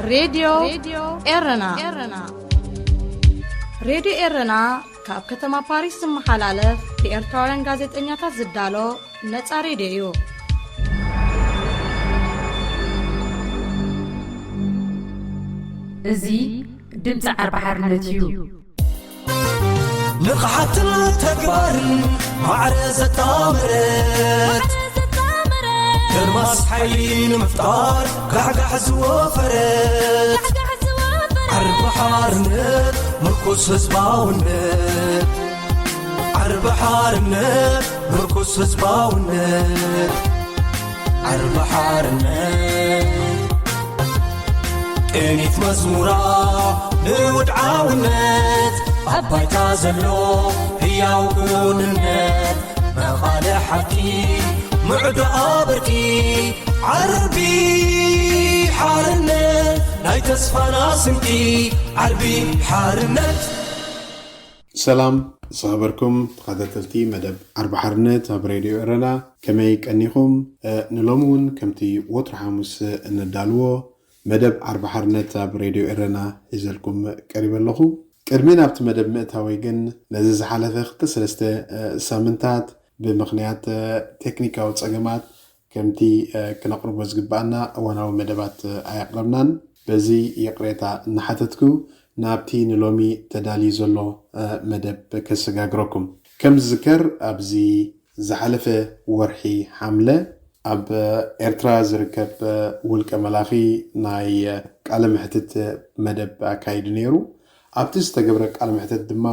ሬድዮ ኤረና። ሬድዮ ኤረና ካብ ከተማ ፓሪስ ዝመሓላለፍ ብኤርትራውያን ጋዜጠኛታት ዝዳሎ ነጻ ሬድዮ እዩ። እዚ ድምፂ ዓርቢ ሓርነት እዩ። ንቕሓትን ተግባርን ማዕረ ዘጣመረት፣ ከርማስ ሓይሊ ንምፍጣር ጋሕጋሕ ዝወፈረት፣ ዓርቢ ሓርነት ምርኩስ ህዝባውነት፣ ዓርቢ ሓርነት ምርኩስ ህዝባውነት፣ ዓርቢ ሓርነት ቅኒት መዝሙራ ንውድዓውነት፣ ኣብ ባይታ ዘሎ ህያው ክውንነት፣ መቓልሕ ሓቂ ምዕዶ ኣበርቂ፣ ዓርቢ ሓርነት ናይ ተስፋና ስንቂ፣ ዓርቢ ሓርነት። ሰላም ዝኸበርኩም ተኸታተልቲ መደብ ዓርቢ ሓርነት ኣብ ሬድዮ ኤረና፣ ከመይ ቀኒኹም? እ፣ ንሎሚ እውን ከምቲ ወትሩ ሓሙስ እነዳልዎ መደብ ዓርቢ ሓርነት ኣብ ሬድዮ ኤረና ሒዘልኩም ቀሪበ ኣለኹ። ቅድሚ ናብቲ መደብ ምእታወይ ግን ነዚ ዝሓለፈ ክልተ ሰለስተ፣ እ፣ ሳምንታት ብምኽንያት፣ እ፣ ቴክኒካዊ ጸገማት ከምቲ፣ እ፣ ክነቕርቦ ዝግባኣና እዋናዊ መደባት፣ እ፣ ኣየቕረብናን። በዚ ይቕሬታ እናሓተትኩ ናብቲ ንሎሚ ተዳልዩ ዘሎ፣ እ፣ መደብ ከሰጋግረኩም። ከም ዝዝከር ኣብዚ ዝሓለፈ ወርሒ ሓምለ ኣብ ኤርትራ ዝርከብ ውልቀ መላኺ ናይ ቃለ መሕትት መደብ ኣካይዱ ነይሩ። ኣብቲ ዝተገብረ ቃለ መሕትት ድማ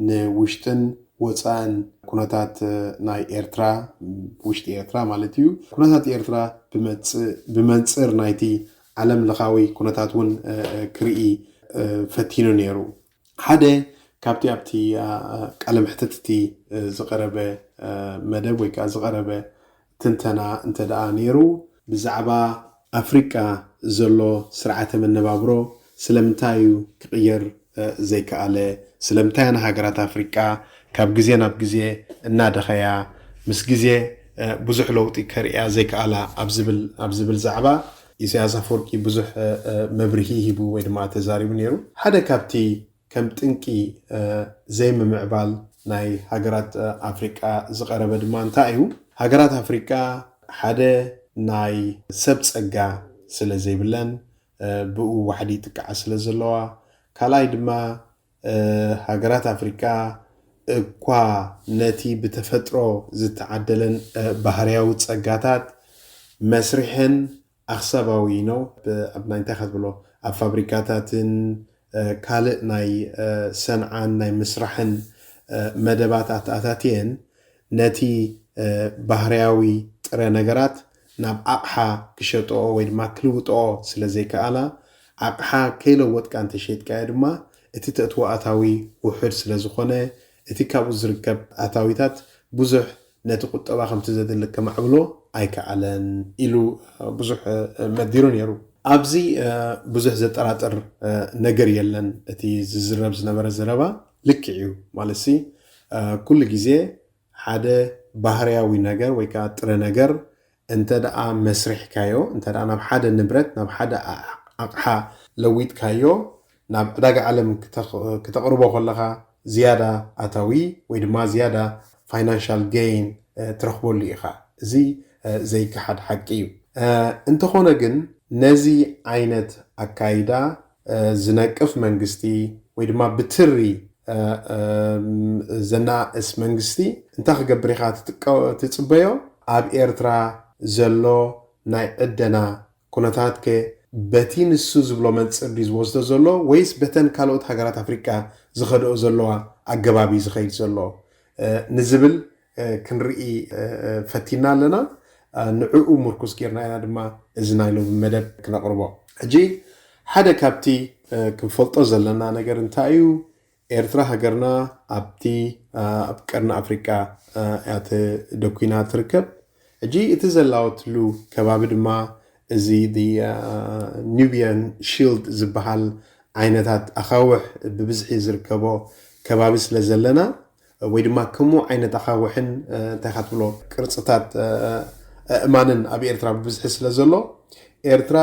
ንውሽጥን ወፃእን ኩነታት ናይ ኤርትራ፣ ውሽጢ ኤርትራ ማለት እዩ፣ ኩነታት ኤርትራ ብመንፅር ናይቲ ዓለም ለኻዊ ኩነታት እውን ክርኢ ፈቲኑ ነይሩ። ሓደ ካብቲ ኣብቲ ቃለ መሕትት እቲ ዝቐረበ መደብ ወይ ከዓ ዝቐረበ ትንተና እንተ ደኣ ነይሩ፣ ብዛዕባ ኣፍሪቃ ዘሎ ስርዓተ መነባብሮ ስለምንታይ እዩ ክቕየር ዘይከኣለ? ስለምንታይ ንሃገራት ኣፍሪቃ ካብ ግዜ ናብ ግዜ እናደኸያ፣ ምስ ግዜ ብዙሕ ለውጢ ከርእያ ዘይከኣላ ኣብ ዝብል ዛዕባ ኢሳያስ ኣፈወርቂ ብዙሕ መብርሂ ሂቡ ወይ ድማ ተዛሪቡ ነይሩ። ሓደ ካብቲ ከም ጥንቂ ዘይምምዕባል ናይ ሃገራት ኣፍሪቃ ዝቐረበ ድማ እንታይ እዩ? ሃገራት ኣፍሪቃ ሓደ ናይ ሰብ ጸጋ ስለ ዘይብለን ብኡ ዋሕዲ ይጥቅዓ ስለ ዘለዋ፣ ካልኣይ ድማ ሃገራት ኣፍሪቃ እኳ ነቲ ብተፈጥሮ ዝተዓደለን ባህርያዊ ጸጋታት መስሪሕን ኣኽሰባዊ ነው ኣብ ናይ እንታይ ከትብሎ ኣብ ፋብሪካታትን ካልእ ናይ ሰንዓን ናይ ምስራሕን መደባት ኣተኣታትየን ነቲ ባህርያዊ ጥረ ነገራት ናብ ኣቕሓ ክሸጥኦ ወይ ድማ ክልውጥኦ ስለ ዘይከኣላ፣ ኣቕሓ ከይለወጥካ እንተሸይጥካዮ ድማ እቲ ተእትዎ ኣታዊ ውሑድ ስለ ዝኾነ፣ እቲ ካብኡ ዝርከብ ኣታዊታት ብዙሕ ነቲ ቁጠባ ከምቲ ዘድሊ ከማዕብሎ ኣይከኣለን ኢሉ ብዙሕ መዲሩ ነይሩ። ኣብዚ ብዙሕ ዘጠራጥር ነገር የለን። እቲ ዝዝረብ ዝነበረ ዘረባ ልክዕ እዩ። ማለትሲ ኩሉ ግዜ ሓደ ባህርያዊ ነገር ወይ ከዓ ጥረ ነገር እንተ ደኣ መስሪሕካዮ፣ እንተ ደኣ ናብ ሓደ ንብረት፣ ናብ ሓደ ኣቕሓ ለዊጥካዮ፣ ናብ ዕዳጋ ዓለም ክተቕርቦ ከለኻ ዝያዳ ኣታዊ ወይ ድማ ዝያዳ ፋይናንሻል ጌይን ትረኽበሉ ኢኻ። እዚ ዘይከሓድ ሓቂ እዩ። እንተኾነ ግን ነዚ ዓይነት ኣካይዳ ዝነቅፍ መንግስቲ ወይ ድማ ብትሪ ዘናእስ መንግስቲ እንታይ ክገብር ኢኻ ትጽበዮ? ኣብ ኤርትራ ዘሎ ናይ ዕደና ኩነታት ከ በቲ ንሱ ዝብሎ መንጽር ድዩ ዝወስዶ ዘሎ ወይስ በተን ካልኦት ሃገራት ኣፍሪቃ ዝኸድኦ ዘለዋ ኣገባብ እዩ ዝኸይድ ዘሎ ንዝብል ክንርኢ ፈቲና ኣለና። ንዕኡ ምርኩስ ጌርና ኢና ድማ እዚ ናይ ሎሚ መደብ ክነቕርቦ። ሕጂ ሓደ ካብቲ ክንፈልጦ ዘለና ነገር እንታይ እዩ? ኤርትራ ሃገርና ኣብቲ ኣብ ቀርኒ ኣፍሪቃ እያ ተደኲና ትርከብ። ሕጂ እቲ ዘላወትሉ ከባቢ ድማ እዚ ኑቢያን ሺልድ ዝበሃል ዓይነታት ኣኻውሕ ብብዝሒ ዝርከቦ ከባቢ ስለ ዘለና ወይ ድማ ከምኡ ዓይነት ኣኻውሕን እንታይ ካ ትብሎ ቅርፅታት ኣእማንን ኣብ ኤርትራ ብብዝሒ ስለ ዘሎ ኤርትራ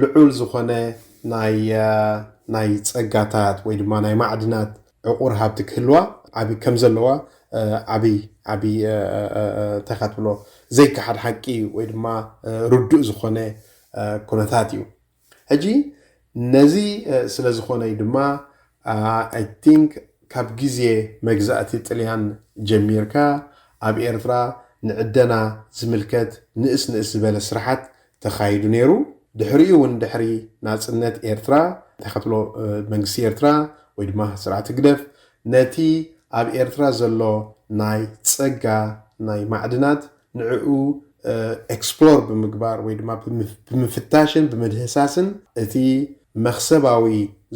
ልዑል ዝኾነ ናይ እ፣ ናይ ጸጋታት ወይ ድማ ናይ ማዕድናት ዕቑር ሃብቲ ክህልዋ ዓቢ ከም ዘለዋ እ፣ ዓቢ ዓቢ እ፣ እ፣ እ፣ እንታይ ኢኻ ትብሎ ዘይከሓድ ሓቂ ወይ ድማ እ፣ ርዱእ ዝኾነ እ፣ ኩነታት እዩ። ሕጂ ነዚ እ፣ ስለ ዝኾነ እዩ ድማ I think ካብ ግዜ መግዛእቲ ጥልያን ጀሚርካ ኣብ ኤርትራ ንዕደና ዝምልከት ንእስ ንእስ ዝበለ ስራሓት ተኻይዱ ነይሩ። ድሕሪኡ እውን ድሕሪ ናጽነት ኤርትራ እንታይ ከትብሎ መንግስቲ ኤርትራ ወይ ድማ ስርዓት ህግደፍ ነቲ ኣብ ኤርትራ ዘሎ ናይ ጸጋ ናይ ማዕድናት ንዕኡ ኤክስፕሎር ብምግባር ወይ ድማ ብምፍታሽን ብምድህሳስን እቲ መኽሰባዊ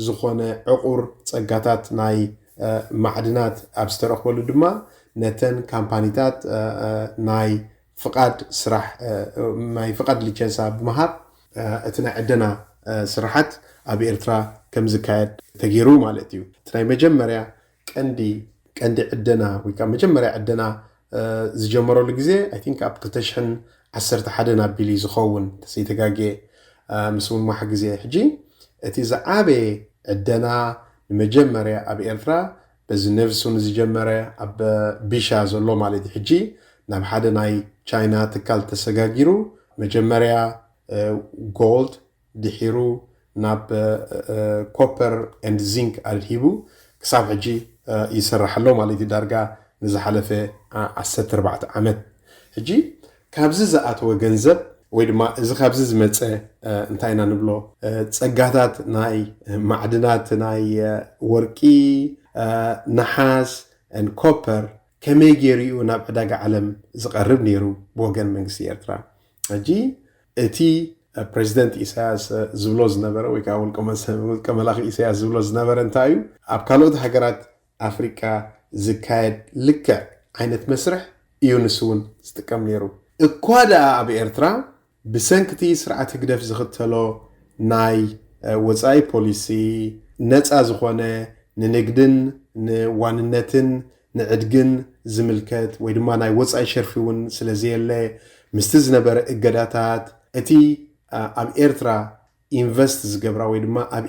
ዝኾነ ዕቑር ጸጋታት ናይ ማዕድናት ኣብ ዝተረኽበሉ ድማ ነተን ካምፓኒታት ናይ ፍቓድ ስራሕ ናይ ፍቓድ ሊቸንሳ ብምሃብ እቲ ናይ ዕደና ስራሓት ኣብ ኤርትራ ከም ዝካየድ ተገይሩ ማለት እዩ። እቲ ናይ መጀመርያ ቀንዲ ቀንዲ ዕደና ወይ ከዓ መጀመርያ ዕደና ዝጀመረሉ ግዜ I think ኣብ ክልተ ሽሕን ዓሰርተ ሓደን ኣቢሉ ዝኸውን ተሰይተጋጌ ምስ ምንዋሕ ግዜ ሕጂ እቲ ዝዓበየ ዕደና ንመጀመርያ ኣብ ኤርትራ በዚ ነቭሱን ዝጀመረ ኣብ ቢሻ ዘሎ ማለት እዩ። ሕጂ ናብ ሓደ ናይ ቻይና ትካል ተሰጋጊሩ መጀመርያ ጎልድ ድሒሩ ናብ ኮፐር ኤንድ ዚንክ ኣድሂቡ ክሳብ ሕጂ ይስራሕ ኣሎ ማለት እዩ። ዳርጋ ንዝሓለፈ ዓሰርተ ኣርባዕተ ዓመት ሕጂ ካብዚ ዝኣተወ ገንዘብ ወይ ድማ እዚ ካብዚ ዝመፀ እንታይ ኢና ንብሎ ጸጋታት ናይ ማዕድናት ናይ ወርቂ፣ ነሓስ፣ ኮፐር ከመይ ገይሩ እዩ ናብ ዕዳጋ ዓለም ዝቐርብ ነይሩ ብወገን መንግስቲ ኤርትራ? ሕጂ እቲ ፕሬዚደንት ኢሳያስ ዝብሎ ዝነበረ ወይ ከዓ ውልቀ መላኺ ኢሳያስ ዝብሎ ዝነበረ እንታይ እዩ? ኣብ ካልኦት ሃገራት ኣፍሪቃ ዝካየድ ልክዕ ዓይነት መስርሕ እዩ ንሱ እውን ዝጥቀም ነይሩ። እኳ ደኣ ኣብ ኤርትራ ብሰንክቲ ስርዓት ህግደፍ ዝኽተሎ ናይ ወፃኢ ፖሊሲ ነፃ ዝኾነ ንንግድን ንዋንነትን ንዕድግን ዝምልከት ወይ ድማ ናይ ወፃኢ ሸርፊ እውን ስለዘየለ ምስቲ ዝነበረ እገዳታት እቲ ኣብ ኤርትራ ኢንቨስት ዝገብራ ወይ ድማ ኣብ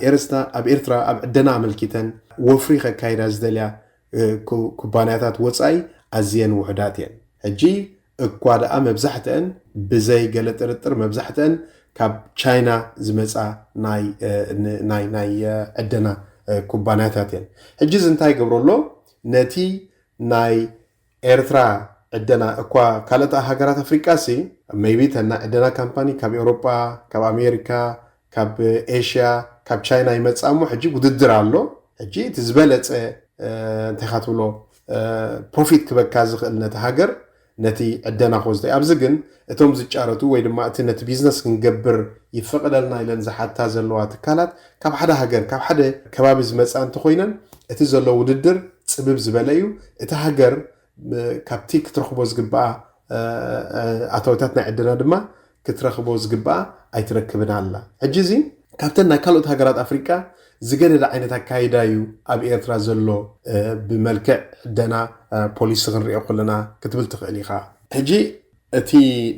ኤርትራ ኣብ ዕደና ኣመልኪተን ወፍሪ ከካይዳ ዝደልያ ኩባንያታት ወፃኢ ኣዝየን ውሑዳት እየን። ሕጂ እኳ ደኣ መብዛሕትአን ብዘይ ገለ ጥርጥር መብዛሕትአን ካብ ቻይና ዝመፃ ናይ ዕደና ኩባንያታት እየን። ሕጂ እዚ እንታይ ይገብሮ ኣሎ? ነቲ ናይ ኤርትራ ዕደና እኳ ካልኦት ሃገራት ኣፍሪቃ ሲ maybe ተና ዕደና ካምፓኒ ካብ ኤውሮጳ ካብ ኣሜሪካ ካብ ኤሽያ ካብ ቻይና ይመፅኣ እሞ ሕጂ ውድድር ኣሎ። ሕጂ እቲ ዝበለፀ እንታይ ኢኻ ትብሎ ፕሮፊት ክበካ ዝኽእል ነቲ ሃገር ነቲ ዕደና ክወስዶ ኣብዚ ግን እቶም ዝጫረቱ ወይ ድማ እቲ ነቲ ቢዝነስ ክንገብር ይፈቐደልና ኢለን ዝሓታ ዘለዋ ትካላት ካብ ሓደ ሃገር ካብ ሓደ ከባቢ ዝመፃ እንተኮይነን እቲ ዘሎ ውድድር ፅብብ ዝበለ እዩ። እቲ ሃገር ካብቲ ክትረኽቦ ዝግባኣ ኣታዊታት ናይ ዕደና ድማ ክትረኽቦ ዝግባኣ ኣይትረክብን ኣላ። ሕጂ እዚ ካብተን ናይ ካልኦት ሃገራት ኣፍሪቃ ዝገደደ ዓይነት ኣካይዳ እዩ ኣብ ኤርትራ ዘሎ ብመልክዕ ዕደና ፖሊሲ ክንሪኦ ከለና ክትብል ትኽእል ኢኻ። ሕጂ እቲ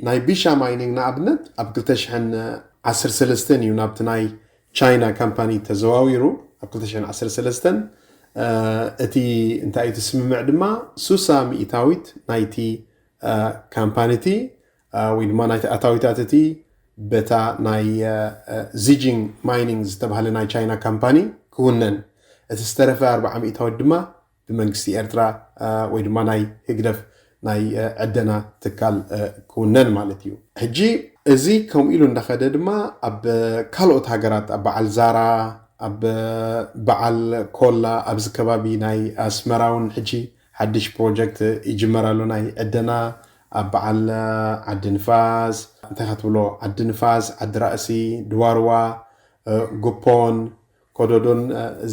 ናይ ቢሻ ማይኒንግ ንኣብነት ኣብ ክልተ ሽሕን ዓሰርተ ሰለስተን እዩ ናብቲ ናይ ቻይና ካምፓኒ ተዘዋዊሩ ኣብ ክልተ ሽሕን ዓሰርተ ሰለስተን እቲ እንታይ እቲ ስምምዕ ድማ ሱሳ ሚእታዊት ናይቲ ካምፓኒ እቲ ወይ ድማ ናይቲ ኣታዊታት እቲ በታ ናይ ዚጂንግ ማይኒንግ ዝተባህለ ናይ ቻይና ካምፓኒ ክውነን እቲ ዝተረፈ ኣርባዓ ሚእታዊት ድማ ብመንግስቲ ኤርትራ ወይ ድማ ናይ ህግደፍ ናይ ዕደና ትካል ክውነን ማለት እዩ። ሕጂ እዚ ከምኡ ኢሉ እንዳኸደ ድማ ኣብ ካልኦት ሃገራት ኣብ በዓል ዛራ ኣብ በዓል ኮላ ኣብዚ ከባቢ ናይ ኣስመራ እውን ሕጂ ሓድሽ ፕሮጀክት ይጅመር ኣሎ ናይ ዕደና ኣብ በዓል ዓዲ ንፋስ እንታይ ክትብሎ ዓዲ ንፋስ ዓዲ ራእሲ ድዋርዋ ጉፖን ኮዶዶን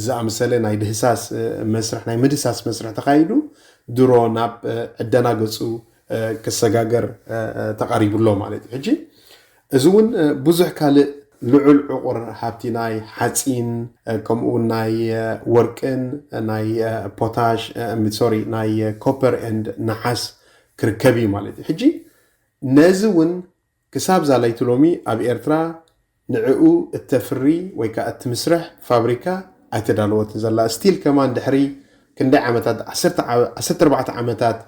ዝኣመሰለ ናይ ድህሳስ መስርሕ ናይ ምድህሳስ መስርሕ ተኻይዱ ድሮ ናብ ዕደና ገፁ ክሰጋገር ተቐሪቡ ኣሎ ማለት እዩ። ሕጂ እዚ እውን ብዙሕ ካልእ ልዑል ዕቑር ሃብቲ ናይ ሓፂን ከምኡ እውን ናይ ወርቅን ናይ ፖታሽ ሶሪ ናይ ኮፐር ኤንድ ነሓስ ክርከብ እዩ ማለት እዩ። ሕጂ ነዚ እውን ክሳብ ዛላይቲ ሎሚ ኣብ ኤርትራ ንዕኡ እተፍሪ ወይ ከዓ እትምስርሕ ፋብሪካ ኣይተዳለወትን ዘላ። ስቲል ከማን ድሕሪ ክንደይ ዓመታት፣ ዓሰርተ ዓመታት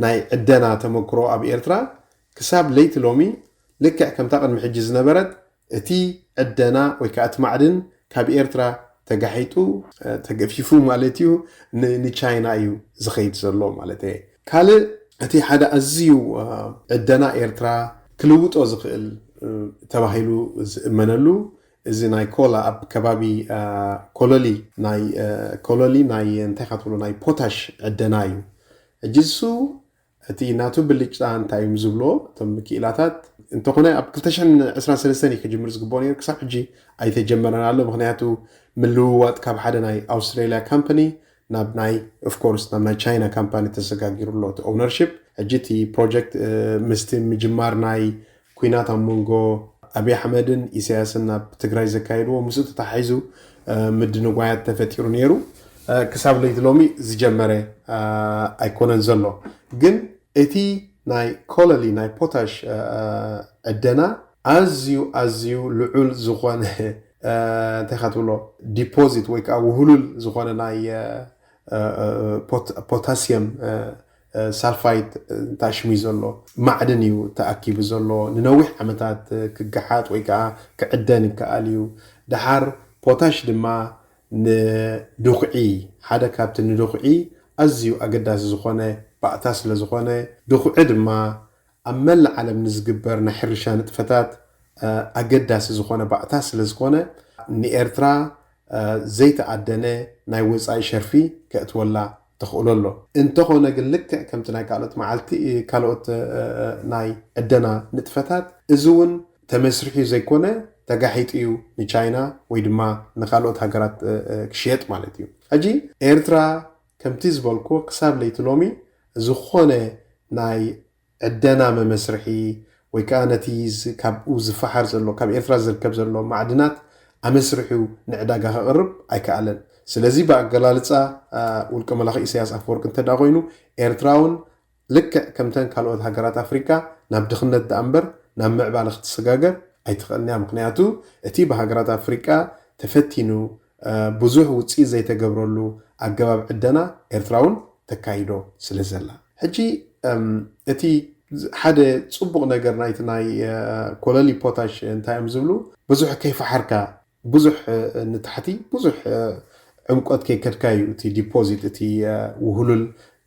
ናይ ዕደና ተመክሮ ኣብ ኤርትራ ክሳብ ለይቲ ሎሚ ልክዕ ከምታ ቅድሚ ሕጂ ዝነበረት እቲ ዕደና ወይ ከዓ እቲ ማዕድን ካብ ኤርትራ ተጋሒጡ ተገፊፉ ማለት እዩ ንቻይና እዩ ዝኸይድ ዘሎ ማለት እየ። ካልእ እቲ ሓደ ኣዝዩ ዕደና ኤርትራ ክልውጦ ዝኽእል ተባሂሉ ዝእመነሉ እዚ ናይ ኮላ ኣብ ከባቢ ኮሎሊ ናይ ኮሎሊ ናይ እንታይ ካትብሎ ናይ ፖታሽ ዕደና እዩ። ሕጂ እሱ እቲ ናቱ ብልጫ እንታይ እዮም ዝብሎ እቶም ክኢላታት እንተኾነ ኣብ ክልተ ሽሕን ዕስራን ሰለስተን እዩ ክጅምር ዝግብኦ ነይሩ። ክሳብ ሕጂ ኣይተጀመረን ኣሎ። ምክንያቱ ምልውዋጥ ካብ ሓደ ናይ ኣውስትራሊያ ካምፓኒ ናብ ናይ ኦፍኮርስ ናብ ናይ ቻይና ካምፓኒ ተሰጋጊሩ ኣሎ እቲ ኦውነርሽፕ። ሕጂ እቲ ፕሮጀክት ምስቲ ምጅማር ናይ ኩናት ኣብ መንጎ ኣብይ ኣሕመድን ኢሳያስን ናብ ትግራይ ዘካየድዎ ምስኡ ተተሓሒዙ ምድንጓያት ተፈጢሩ ነይሩ። ክሳብ ለይቲ ሎሚ ዝጀመረ ኣይኮነን ዘሎ። ግን እቲ ናይ ኮለሊ ናይ ፖታሽ ዕደና ኣዝዩ ኣዝዩ ልዑል ዝኾነ እንታይ ትብሎ ዲፖዚት ወይ ከዓ ውህሉል ዝኾነ ናይ ፖታሲየም ሳልፋይት ታሽሚ ዘሎ ማዕድን እዩ ተኣኪቡ ዘሎ። ንነዊሕ ዓመታት ክገሓጥ ወይ ከዓ ክዕደን ይከኣል እዩ። ደሓር ፖታሽ ድማ ንድኹዒ ሓደ ካብቲ ንድኹዒ ኣዝዩ ኣገዳሲ ዝኾነ ባእታ ስለ ዝኾነ ድኹዒ ድማ ኣብ መላእ ዓለም ንዝግበር ናይ ሕርሻ ንጥፈታት ኣገዳሲ ዝኾነ ባእታ ስለ ዝኾነ ንኤርትራ ዘይተኣደነ ናይ ወፃኢ ሸርፊ ከእትወላ ተኽእሎ ኣሎ። እንተኾነ ግን ልክዕ ከምቲ ናይ ካልኦት መዓልቲ ካልኦት ናይ ዕደና ንጥፈታት እዚ እውን ተመስሪሑ ዘይኮነ ተጋሒጡ እዩ ንቻይና ወይ ድማ ንካልኦት ሃገራት ክሽየጥ ማለት እዩ። ሕጂ ኤርትራ ከምቲ ዝበልኩ ክሳብ ለይቲ ሎሚ ዝኾነ ናይ ዕደና መመስርሒ ወይ ከዓ ነቲ ካብኡ ዝፈሓር ዘሎ ካብ ኤርትራ ዝርከብ ዘሎ ማዕድናት ኣመስርሑ ንዕዳጋ ከቕርብ ኣይከኣለን። ስለዚ ብኣገላልፃ ውልቀ መላኺ ኢሳያስ ኣፈወርቂ እንተ ኮይኑ ኤርትራ እውን ልክዕ ከምተን ካልኦት ሃገራት ኣፍሪካ ናብ ድኽነት ደኣ እምበር ናብ ምዕባለ ክትሰጋገር ኣይትኽእልን እያ። ምክንያቱ እቲ ብሃገራት ኣፍሪካ ተፈቲኑ ብዙሕ ውፅኢት ዘይተገብረሉ ኣገባብ ዕደና ኤርትራ እውን ተካይዶ ስለ ዘላ። ሕጂ እቲ ሓደ ፅቡቕ ነገር ናይቲ ናይ ኮለሊ ፖታሽ እንታይ እዮም ዝብሉ ብዙሕ ከይፈሓርካ ብዙሕ ንታሕቲ ብዙሕ ዕምቆት ከይከድካ እዩ እቲ ዲፖዚት እቲ ውህሉል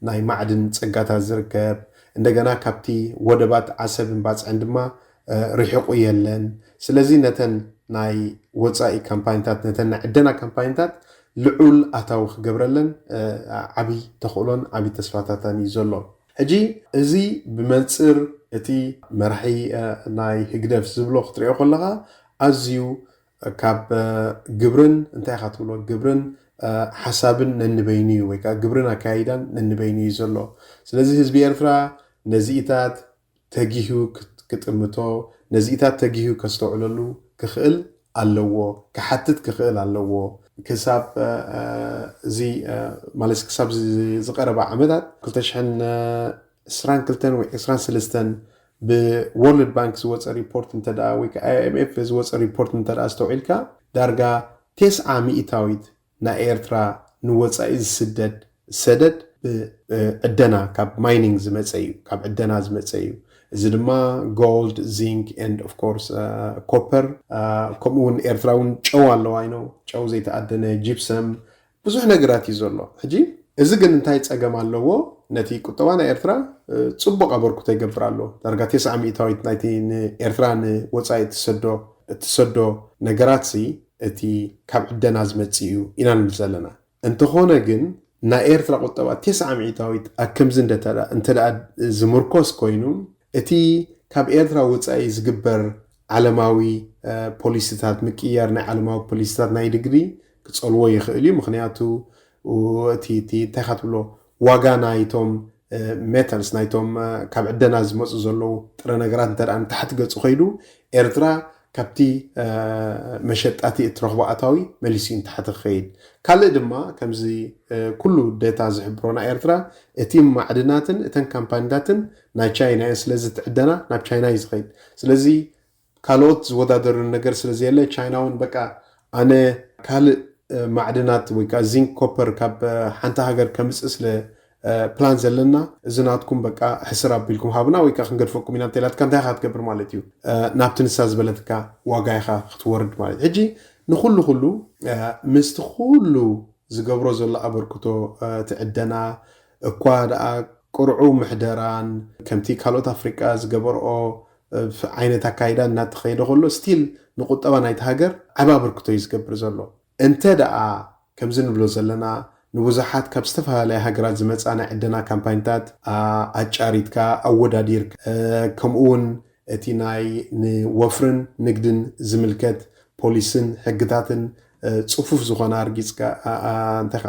ናይ ማዕድን ፀጋታት ዝርከብ። እንደገና ካብቲ ወደባት ዓሰብን ባፅዕን ድማ ርሕቑ የለን። ስለዚ ነተን ናይ ወፃኢ ካምፓኒታት ነተን ናይ ዕደና ካምፓኒታት ልዑል ኣታዊ ክገብረለን ዓብይ ተኽእሎን ዓብይ ተስፋታታን እዩ ዘሎ። ሕጂ እዚ ብመንፅር እቲ መራሒ ናይ ህግደፍ ዝብሎ ክትሪኦ ከለካ ኣዝዩ ካብ ግብርን እንታይ ኢካ ትብሎ ግብርን ሓሳብን ነንበይኑ እዩ ወይ ከዓ ግብርን ኣካይዳን ነንበይኑ እዩ ዘሎ። ስለዚ ህዝቢ ኤርትራ ነዚኢታት ተጊሁ ክጥምቶ ነዚኢታት ተጊሁ ከስተውዕለሉ ክኽእል ኣለዎ፣ ክሓትት ክኽእል ኣለዎ። ክሳብ እዚ ማለት ክሳብ ዝቀረባ ዓመታት ክልተ ሽሕን ዕስራን ክልተን ወይ ዕስራን ሰለስተን ብወርልድ ባንክ ዝወፀ ሪፖርት እንተ ወይ ኣይኤምኤፍ ዝወፀ ሪፖርት እንተ ኣስተውዒልካ ዳርጋ ተስዓ ሚእታዊት ናይ ኤርትራ ንወፃኢ ዝስደድ ሰደድ ዕደና ካብ ማይኒንግ ዝመፀ እዩ፣ ካብ ዕደና ዝመፀ እዩ። እዚ ድማ ጎልድ፣ ዚንክ and of course ኮፐር ከምኡ እውን ኤርትራ እውን ጨው ኣለዋ ይኖ ጨው ዘይተኣደነ ጂፕሰም ብዙሕ ነገራት እዩ ዘሎ። ሕጂ እዚ ግን እንታይ ፀገም ኣለዎ? ነቲ ቁጠባ ናይ ኤርትራ ፅቡቅ ኣበርክቶ ይገብር ኣሎ። ዳርጋ ተስዓ ሚእታዊት ናይቲ ንኤርትራ ንወፃኢ እትሰዶ እትሰዶ ነገራት ሲ እቲ ካብ ዕደና ዝመፅእ እዩ ኢና ንብል ዘለና። እንተኾነ ግን ናይ ኤርትራ ቁጠባ ተስዓ ሚእታዊት ኣብ ከምዚ እንተ ዝምርኮስ ኮይኑ እቲ ካብ ኤርትራ ወፃኢ ዝግበር ዓለማዊ ፖሊሲታት ምቅያር ናይ ዓለማዊ ፖሊሲታት ናይ ንግዲ ክፀልዎ ይኽእል እዩ። ምክንያቱ እቲ እንታይ ካ ትብሎ ዋጋ ናይቶም ሜታልስ ናይቶም ካብ ዕደና ዝመፁ ዘለዉ ጥረ ነገራት እንተ ንታሕቲ ገፁ ከይዱ ኤርትራ ካብቲ መሸጣቲ እትረኽቦ ኣታዊ መሊሱ እዩ ንታሕቲ ክኸይድ። ካልእ ድማ ከምዚ ኩሉ ዴታ ዝሕብሮ ናይ ኤርትራ እቲ ማዕድናትን እተን ካምፓኒታትን ናይ ቻይና እየን። ስለዚ እቲ ዕደና ናብ ቻይና እዩ ዝኸይድ። ስለዚ ካልኦት ዝወዳደሩ ነገር ስለ ዘየለ፣ ቻይና እውን በቃ ኣነ ካልእ ማዕድናት ወይ ከዓ ዚንክ ኮፐር ካብ ሓንቲ ሃገር ከምፅእ ስለ ፕላን ዘለና፣ እዚ ናትኩም በቃ ሕስር ኣቢልኩም ሃብና ወይ ከዓ ክንገድፈኩም ኢና እንተኢላትካ እንታይ ኢካ ክትገብር ማለት እዩ? ናብቲ ንሳ ዝበለትካ ዋጋ ኢካ ክትወርድ ማለት እዩ። ሕጂ ንኩሉ ኩሉ ምስቲ ኩሉ ዝገብሮ ዘሎ ኣበርክቶ ትዕደና እኳ ደኣ ቅርዑ ምሕደራን ከምቲ ካልኦት ኣፍሪቃ ዝገበርኦ ዓይነት ኣካይዳ እናተኸየደ ከሎ ስቲል ንቁጠባ ናይቲ ሃገር ዓቢ ኣበርክቶ እዩ ዝገብር ዘሎ። እንተ ደኣ ከምዚ ንብሎ ዘለና ንብዙሓት ካብ ዝተፈላለያ ሃገራት ዝመጻ ናይ ዕደና ካምፓኒታት ኣጫሪትካ ኣወዳዲርካ ከምኡ እውን እቲ ናይ ንወፍርን ንግድን ዝምልከት ፖሊስን ሕግታትን ጽፉፍ ዝኾነ ኣርጊጽካ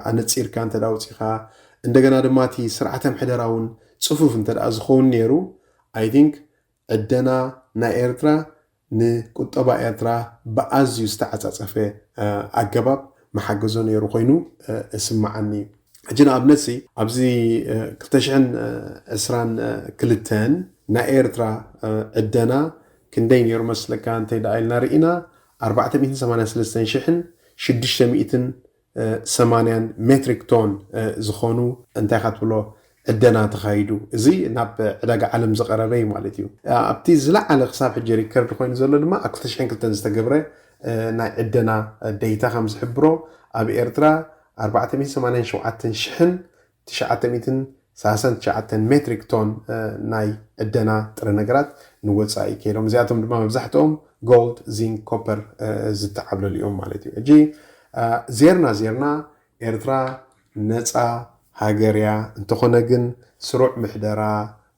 ኣነጺርካ እንተ ኣውፂኻ እንደገና ድማ እቲ ስርዓተ ምሕደራ እውን ጽፉፍ እንተ ዝኸውን ነይሩ I think ዕደና ናይ ኤርትራ ንቁጠባ ኤርትራ ብኣዝዩ ዝተዓጻጸፈ ኣገባብ መሓገዞ ነይሩ ኮይኑ እስምዓኒ እዩ። ሕጂ ንኣብነት ሲ ኣብዚ ክልተ ሽሕን ዕስራን ክልተን ናይ ኤርትራ ዕደና ክንደይ ነይሩ መስለካ? እንተይ ደኣ ኢልና ርኢና ኣርባዕተ ሚእትን ሰማንያን ሰለስተን ሽሕን ሽዱሽተ ሚእትን ሰማንያን ሜትሪክ ቶን ዝኾኑ እንታይ ኢኻ ትብሎ ዕደና ተኻይዱ። እዚ ናብ ዕዳጋ ዓለም ዝቐረበ እዩ ማለት እዩ። ኣብቲ ዝለዓለ ክሳብ ሕጂ ሪከርድ ኮይኑ ዘሎ ድማ ኣብ ክልተ ሽሕን ክልተን ዝተገብረ ናይ ዕደና ዴታ ከም ዝሕብሮ ኣብ ኤርትራ ኣርባዕተ ሚእትን ሰማንያን ሸውዓተን ሽሕን ትሽዓተ ሚእትን ሰላሳን ትሽዓተን ሜትሪክ ቶን ናይ ዕደና ጥረ ነገራት ንወፃኢ ከይዶም። እዚኣቶም ድማ መብዛሕትኦም ጎልድ፣ ዚንክ፣ ኮፐር ዝተዓብለሉ እዮም ማለት እዩ። ሕጂ ዜርና ዜርና ኤርትራ ነፃ ሃገር እያ። እንተኾነ ግን ስሩዕ ምሕደራ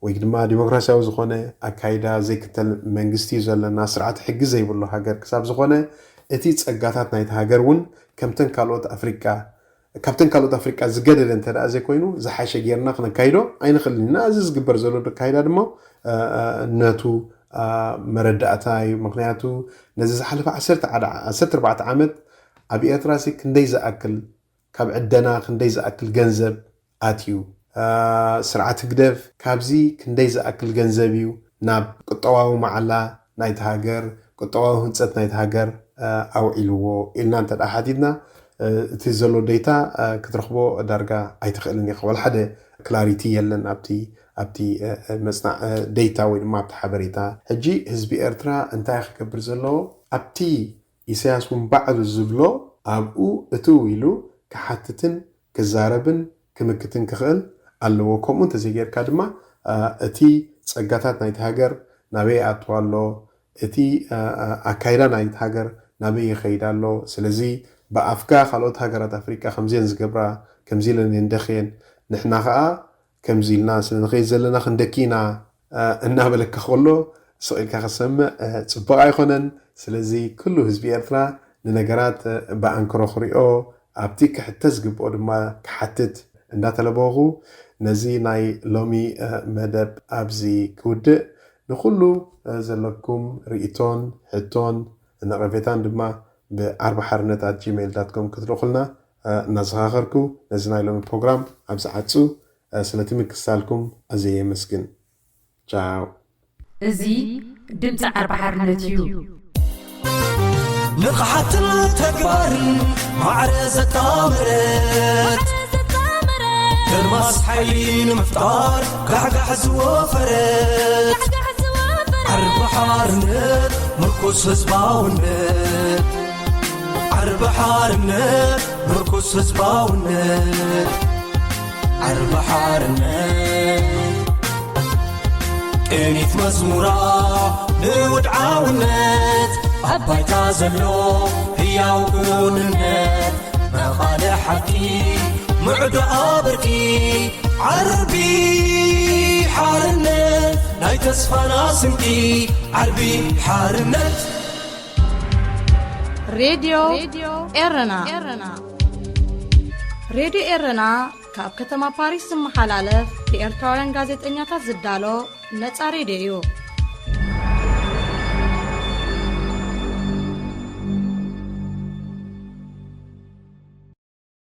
ወይ ድማ ዲሞክራሲያዊ ዝኾነ ኣካይዳ ዘይክተል መንግስቲ እዩ ዘለና፣ ስርዓት ሕጊ ዘይብሉ ሃገር ክሳብ ዝኾነ እቲ ፀጋታት ናይቲ ሃገር እውን ከምተን ካልኦት ኣፍሪቃ ካብተን ካልኦት ኣፍሪቃ ዝገደደ እንተ ደኣ ዘይኮይኑ ዝሓሸ ጌርና ክነካይዶ ኣይንኽእልን ኢና። እዚ ዝግበር ዘሎ ኣካይዳ ድማ ነቱ መረዳእታ እዩ። ምክንያቱ ነዚ ዝሓለፈ ዓሰርተ ኣርባዕተ ዓመት ኣብ ኤርትራ ሲ ክንደይ ዝኣክል ካብ ዕደና ክንደይ ዝኣክል ገንዘብ ኣትዩ? ስርዓት ህግደፍ ካብዚ ክንደይ ዝኣክል ገንዘብ እዩ ናብ ቁጠባዊ መዓላ ናይቲ ሃገር፣ ቁጠባዊ ህንፀት ናይቲ ሃገር ኣውዒልዎ ኢልና እንተ ደኣ ሓቲትና እቲ ዘሎ ዴታ ክትረኽቦ ዳርጋ ኣይትኽእልን ኢኻ። ዋላ ሓደ ክላሪቲ የለን ኣብቲ ኣብቲ መፅናዕ ዴታ ወይ ድማ ኣብቲ ሓበሬታ። ሕጂ ህዝቢ ኤርትራ እንታይ ክገብር ዘለዎ ኣብቲ ኢሳያስ እውን ባዕሉ ዝብሎ ኣብኡ እትው ኢሉ ክሓትትን ክዛረብን ክምክትን ክኽእል ኣለዎ። ከምኡ እንተዘይጌርካ ድማ እቲ ጸጋታት ናይቲ ሃገር ናበይ ይኣቱ ኣሎ፣ እቲ ኣካይዳ ናይቲ ሃገር ናበይ ይኸይድ ኣሎ። ስለዚ ብኣፍካ ካልኦት ሃገራት ኣፍሪቃ ከምዚየን ዝገብራ ከምዚ ኢለን እየን ደኽየን ንሕና ኸኣ ከምዚ ኢልና ስለ ንኸይድ ዘለና ክንደኪ ኢና እናበለካ ከሎ ስቕ ኢልካ ክትሰምዕ ፅቡቕ ኣይኮነን። ስለዚ ኩሉ ህዝቢ ኤርትራ ንነገራት ብኣንክሮ ክሪኦ ኣብቲ ክሕተት ዝግብኦ ድማ ክሓትት እንዳተለበኹ ነዚ ናይ ሎሚ መደብ ኣብዚ ክውድእ ንኩሉ ዘለኩም ርእቶን ሕቶን ነቐፌታን ድማ ብዓርቢ ሓርነት ኣት ጂሜል ዳት ኮም ክትልእኹልና እናዘኻኸርኩ ነዚ ናይ ሎሚ ፕሮግራም ኣብዚ ዓጹ ስለቲ ምክትታልኩም ኣዝየ የመስግን። ቻው። እዚ ድምፂ ዓርቢ ሓርነት እዩ። ንቕሓትን ተግባርን ማዕረ ዘጣመረት ከርማስ ሓይሊ ንምፍጣር ጋሕጋሕ ዝወፈረት ዓርቢ ሓርነት ምርኩስ ህዝባውነት ዓርቢ ሓርነት ምርኩስ ህዝባውነት ዓርቢ ሓርነት ቅኒት መዝሙራ ንውድዓውነት ኣብ ባይታ ዘሎ ህያው ክውንነት መቓልሕ ሓቂ ምዕዶ ኣበርቂ ዓርቢ ሓርነት ናይ ተስፋና ስንቂ ዓርቢ ሓርነት ሬድዮ ኤረና ሬድዮ ኤረና ካብ ከተማ ፓሪስ ዝመሓላለፍ ብኤርትራውያን ጋዜጠኛታት ዝዳሎ ነጻ ሬድዮ እዩ።